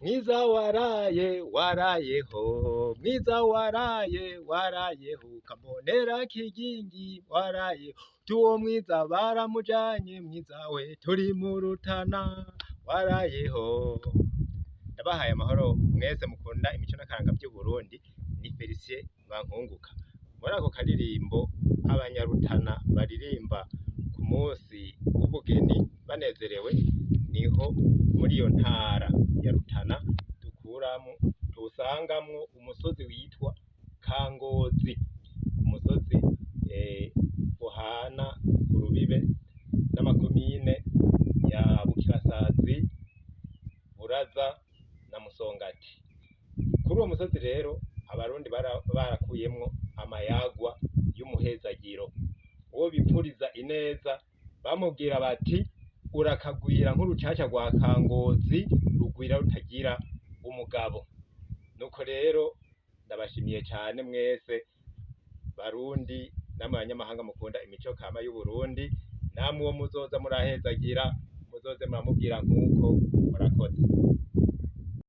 Mwiza waraye warayeho, mwiza waraye warayeho, kambonera kigingi waraye tuwo mwiza baramujanye, mwiza we turi mu Rutana warayeho. Ndabahaye amahoro mwese mukunda imico n'akaranga vy'Uburundi. Ni Felicien Bankunguka. Muri ako karirimbo abanyarutana baririmba ku munsi w'ubugeni banezerewe, niho muri iyo ntara ya Rutana dukuramwo tuwusangamwo umusozi witwa Kangozi, umusozi uhana urubibe n'amakomine ya Bukirasazi, Buraza na Musongati. Kuri uwo musozi rero abarundi barakuyemwo amayagwa y'umuhezagiro. Uwo bipfuriza ineza bamubwira bati: urakagwira nk'urucaca rwa Kangozi rugwira rutagira umugabo. Nuko rero ndabashimiye cane mwese barundi namwe abanyamahanga mukunda imico kama y'Uburundi, namwe uwo muzoza murahezagira muzoze muramubwira nk'uko. Murakoze.